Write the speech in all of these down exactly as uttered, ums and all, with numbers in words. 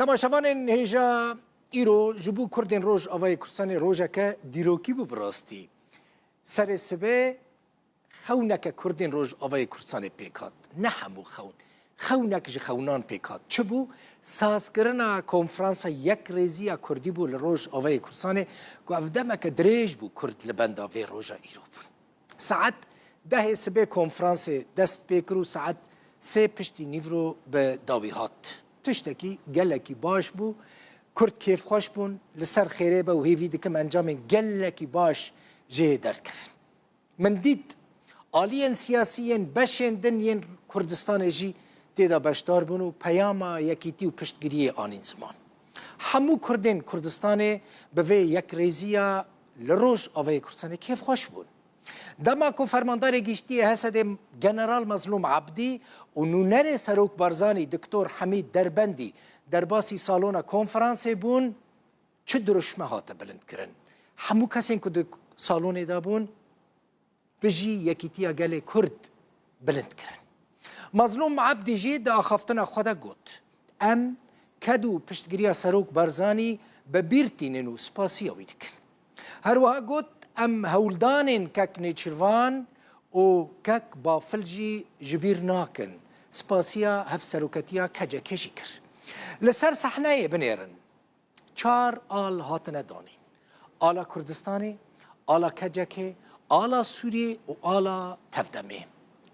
Temaşevanên hêja, îro ji bo Kurdên Rojavayê Kurdistanê rojeke dîrokî bû bi rastî. Serê sibê xewneke Kurdên Rojavayê Kurdistanê pêk hat. Ne hemû xewn. Xewnek ji xewnan pêk hat. Çi bû? Sazkirina Konferansa Yekrêziya Kurdî bû li Rojavayê Kurdistanê, ku ev demeke dirêj bû Kurd li benda vê roja îro bûn. Saet dehê sibê konferansê dest pê kir û saet sê piştî nîvro bi dawî hat. Tiştekî gelekî baş bû. Kurd kêfxweş bûn. Li ser xêrê be û hêvî dikim encamên gelekî baş jê derkevin. Min dît aliyên siyasî yên beşên din yên Kurdistanê jî tê de beşdar bûn û peyama yekîtî û piştgiriyê anîn ziman. Hemû Kurdên Kurdistanê bi vê yekrêziya li Rojavayê Kurdistanê kêfxweş bûn. Dema ku Fermandarê Giştî yê H S D'ê General Mezlûm Ebdî û nûnerê Serok Barzanî Doktor Hemîd Derbendî derbasî salona konferansê bûn, çi dirûşme hate bilindkirin. Hemû kesên ku di salonê de bûn, bijî yekîtiya gelê Kurd bilind kirin. Mezlûm Ebdî jî di axaftina xwe de got, Em ked û piştgiriya Serok Barzanî bi bîr tînin û spasiya wî dikin. Her wiha got, Em hewldanên kek Nêçîrvan û kek Bafil jî ji bîr nakin. Spasiya hevseroketiya K C K jî kir. Li ser sehneyê binêrin. Çar al hatine danîn. Ala Kurdistanê, ala K C K, ala Sûriyê û ala Tevdemê.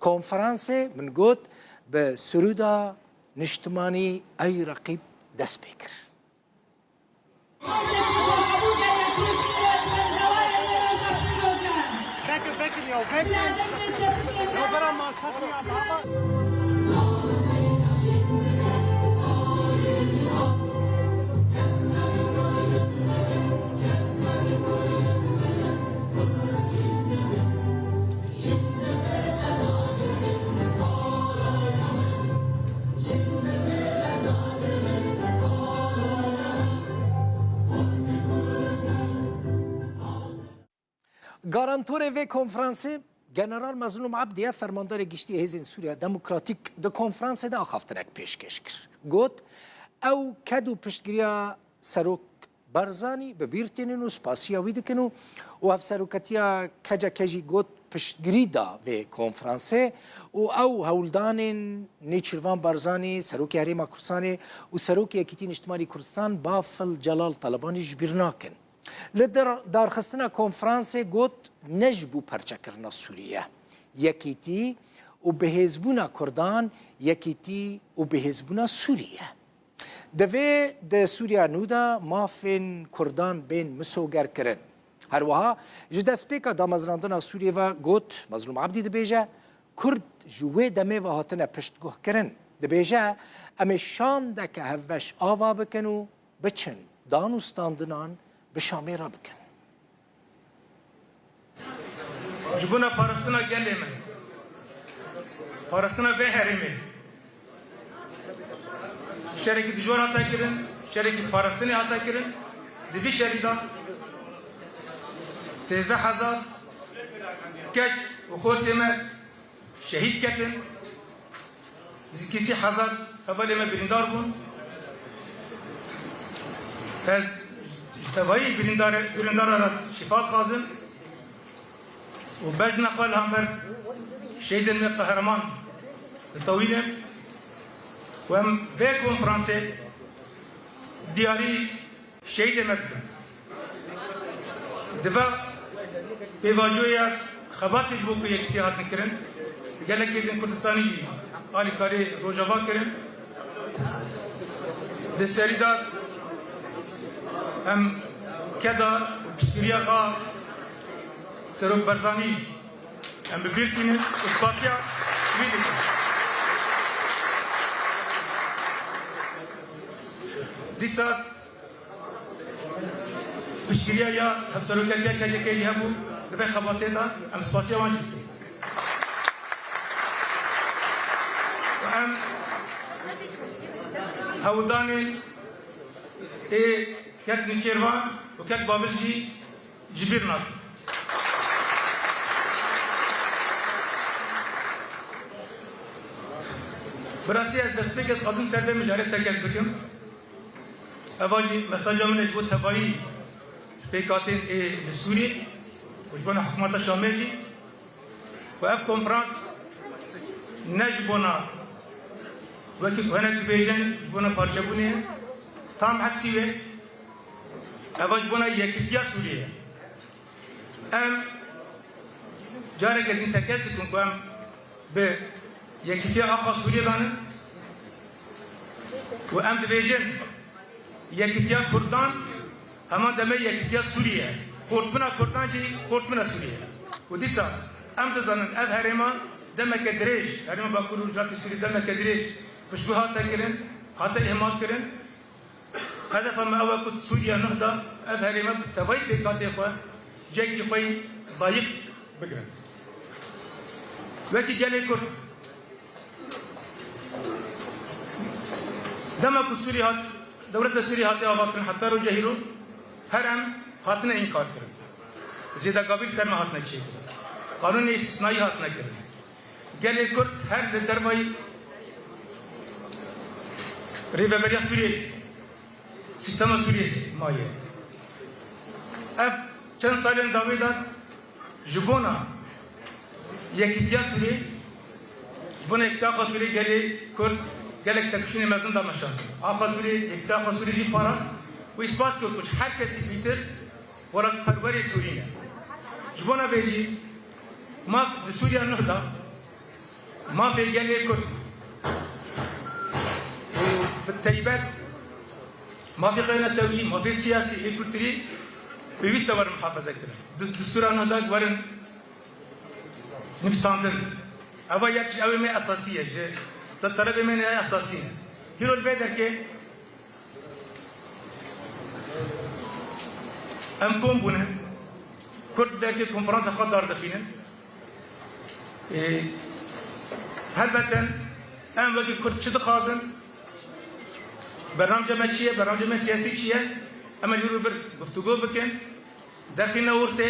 Konferansê, min got, bi sirûda niştimanî Ey Reqîb dest pê kir. Vekin, vekin ya, vekin. Ya, bera ma sakin ya, baba. Garantorê vê konferansê General Mezlûm Ebdî ye, Fermandarê Giştî yê Hêzên Sûriya Demokratîk, di konferansê de axaftinek pêşkêş kir. Got, Ew ked û piştgiriya Serok Barzanî bi bîr tînin û spasiya wî dikin û, û hevseroketiya K C K jî got piştgirî da vê konferansê û ew hewldanên Nêçîrvan Barzanî, Serokê Herêma Kurdistanê û Serokê Yekîtî Niştimanî Kurdistan Bafil Celal Talebanî ji bîr nakin. Li dar-, darxistina konferansê got, ne ji bo perçekirina Sûriyê ye. Yekîtî û bihêzbûna Kurdan, yekîtî û bihêzbûna Sûriyê ye. Divê di Sûriya nû de mafên Kurdan bên misogerkirin. Her wiha ji destpêka damezrandina Sûriyê ve got, Mezlûm Ebdî dibêje, Kurd ji wê demê ve hatine piştguhkirin. Dibêje, Em ê şandeke hevbeş ava bikin û biçin dan û standinan bi Şamê re bikin. Ji bona parastina gelê me, parastina vê herêmê, şerekî dijwar hate kirin, şerekî parastinê hate kirin. Di vî şerî de sêzdeh hezar keç û xortê me şehîd ketin. Nêzîkî sî hezar hevalê me birîndar bûn. Ez ji tevayî birîndare-, birîndara re şîfa dixwazim û bejna xwe li hember şehîdên me qehreman ditewînim û em vê konferansê diyarî şehîdê me dikin. Dibe pêvajoya xebatê ji bo ku yekîtî hatin kirin, gelek hêzên Kurdistanî jî alîkarî Rojava kirin. Di serî de em keda û piştgiriya xwe Serok Barzanî em bi bîr tînin û spasiya wî dikin. Dîsa piştgiriya ya hevseroketiya K C K jî hebû, di vê xebatê de em spasiya wan jî dikin. Û em hewldanên ê kek Nêçîrvan û kek Bafil jî ji bîr nakin. Bi rastî ez destpêkê dixwazim ser vê mijarê tekez bikim. Eva jî mesaja min e ji bo tevayî pêkhatên ê li Sûriyê û ji bona hikûmeta Şamê jî, ku ev konferans ne ji bona, wekî ku hinek dibêjin, ji bona parçebûnê ye, tam eksî wê, eva ji bona yekîtiya Sûriyê ye. Em careke din tekez dikin ku em bi yekîtiya axa Sûriyê danin û em dibêjin yekîtiya Kurdan heman demê yekîtiya Sûriyê ye. Xortbûna Kurdan jî xortbûna Sûriyê ye. Û dîsa em dizanin ev herêma demeke dirêj, herêma Bakur û Rojhilatê Sûriyê demeke dirêj piştgû hate kirin, hate îhmal kirin. Hedefa me ew e ku Sûriya Nuh de ev herême bi tevayî pêkhatê xwe cihekî xwe yî dayik bigirin. Wekî gelê Kurd, dema ku Sûrî hat, dewleta Sûrî hatiye avakirin heta roja hîro, her em hatine înkarkirin. Zêdegavî li ser me hatine çêkirin. Qanûnê îstisnayî hatine kirin. Gelê Kurd her li dervayî Rêveberiya Sûriyê, sîstema Sûriyê maye. Ev çend salên dawî de ji bona yekîtiya Sûriyê, ji bona yekîtiya xwe Sûriyê gelê Kurd gelek tepişînê mezin dameşand. Axa Sûriyê, yekîtiya xwe Sûriyê jî parast û îspat kir ku ji her kesî pîtir welatperwerê Sûrî ne. Ji bona vê jî ma di Sûriya Nuh de mafê gelê Kurd û bi teybet mafê xeynetewî, mafê siyasî ê kulturî pêwîst e werin mihafeze kirin. Dus-, distûra nû de werin nivîsandin. Eva yek ji ew ê me esasî ye, ji te-, telebê me ne esasî ne. Hîro li vê derkê em kom bûne. Kurd derkê konferansa xwe dardixînin. Ê, helbete em wekî Kurd çi dixwazin? Bernamca me çi ye? Bernamca me siyasî çi ye? Em ê li wir guftûgo bikin, derxîne ortê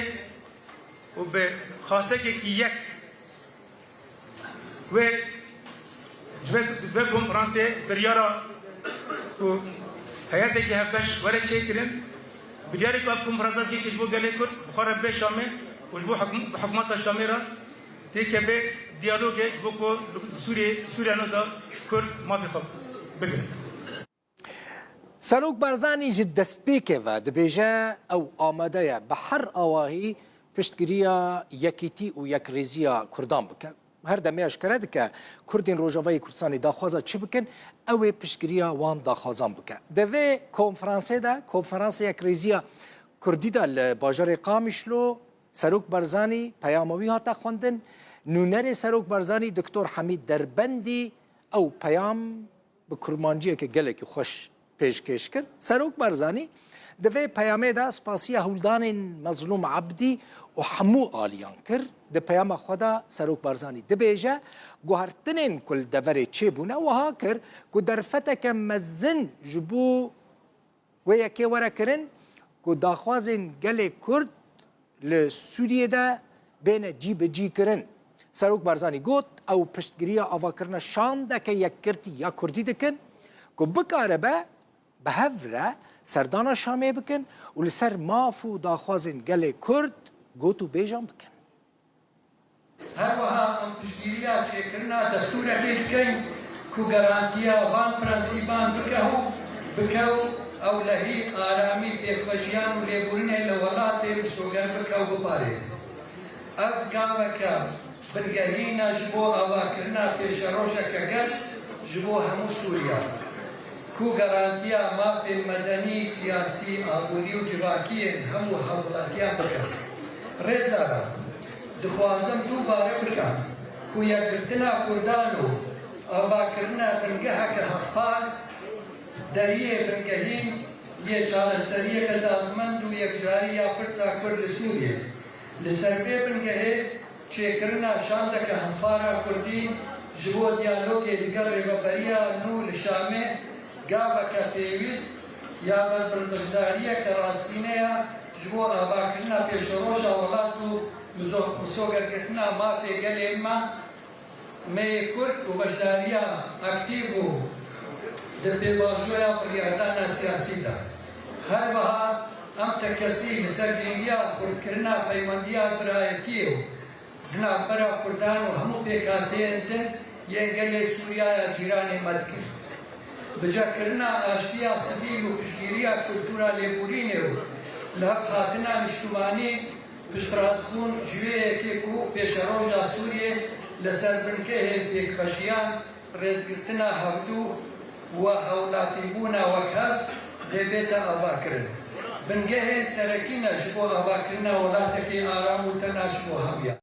û bi xastekekî yek wê ji vê, vê konferansê biryara ku heyetekî hevbeş were çêkirin, biryarê ku ev konferansa dike ji bo gelê Kurd bi xwe re bê Şamê û ji bo hikû-, bi hikûmeta Şamê re têke bê diyalogê ji bo ku li Sûriyê, Sûriya Nû de Kurd mafê xwe bigrin. Serok Barzanî ji destpêkê ve dibêje ew amade ye bi her awahî piştgiriya yekîtî û yekrêziya Kurdan bike. Her demê eşkere dike Kurdên Rojavayê Kurdistanê daxwaza çi bikin, ew ê piştgiriya wan daxwazan bike. Di vê konferansê de, Konferansa Yekrêziya Kurdî de li bajarê Qamişlo, Serok Barzanî peyama wî hate xwendin. Nûnerê Serok Barzanî Doktor Hemîd Derbendî ew peyam bi kurmanciyeke gelekî xweş pêşkêş kir. Serok Barzanî di vê peyamê de spasiya hewldanên Mezlûm Ebdî û hemû aliyan kir. Di peyama xwe de Serok Barzanî dibêje, guhertinên ku li deverê çêbûne wiha kir ku derfeteke mezin ji bo wê yekê were kirin ku daxwazên gelê Kurd li Sûriyê de bêne cîbicîkirin. Serok Barzanî got, ew piştgiriya avakirina şandeke yekgirtî ya Kurdî dikin ku bikaribe bi hev re serdana Şamê bikin û li ser maf û daxwazên gelê Kurd got û bêjan bikin. Her wiha em piştgiriya çêkirina destûrekê dikin ku gerantiya van prensîpan bike û bikew ewlehî, aramî, pêxvejiyan û lêbûrinê li welatê misoger bike û biparêze. Ev gaveke bingehîn e ji bo avakirina pêşerojeke geş ji bo hemû Sûriya, ku gerantiya mafên medenî, siyasî, aborî û civakî yên hemû hevwelatiyan bike. Rêzdaran, dixwazim dubare bikim ku yekgirtina Kurdan û avakirina bingeheke hevpar deriyê bingehîn yê çareseriyeke dadmend û yekcarî ya pirsa Kurd li Sûriyê. Li ser vê bingehê çêkirina şandeke hevpar a Kurdî ji bo diyalogê li gel rêveberiya nû li Şamê gaveke pêwîst ya berbinbeşdariyeke rastîne ye ji bo avakirina pêşeroja welat û mizo-, misogerkirina mafê gelê me, me yê Kurd û beşdariya aktîf û Di pêvajoya biryardana siyasî de, her wiha em tekesî li ser girîngiya xurtkirina peywendiya birayetiyê û di navbera Kurdan û hemû pêkhateyên din yên gelê Sûriya ya cîranê me dikin. Bicekirina aştiya sivîl û piştgiriya kultura lêborînê û lihevhatina niştimanî piştrastbûn ji wê yekê ku pêşeroja Sûriyê li ser bingehên pêkvejiyan, rêzgirtina hevdû û hewlatîbûna wekhev dê bête avakirin. Bingehên serekî ne ji bo avakirina welatekê aram û tena ji bo hemiyan.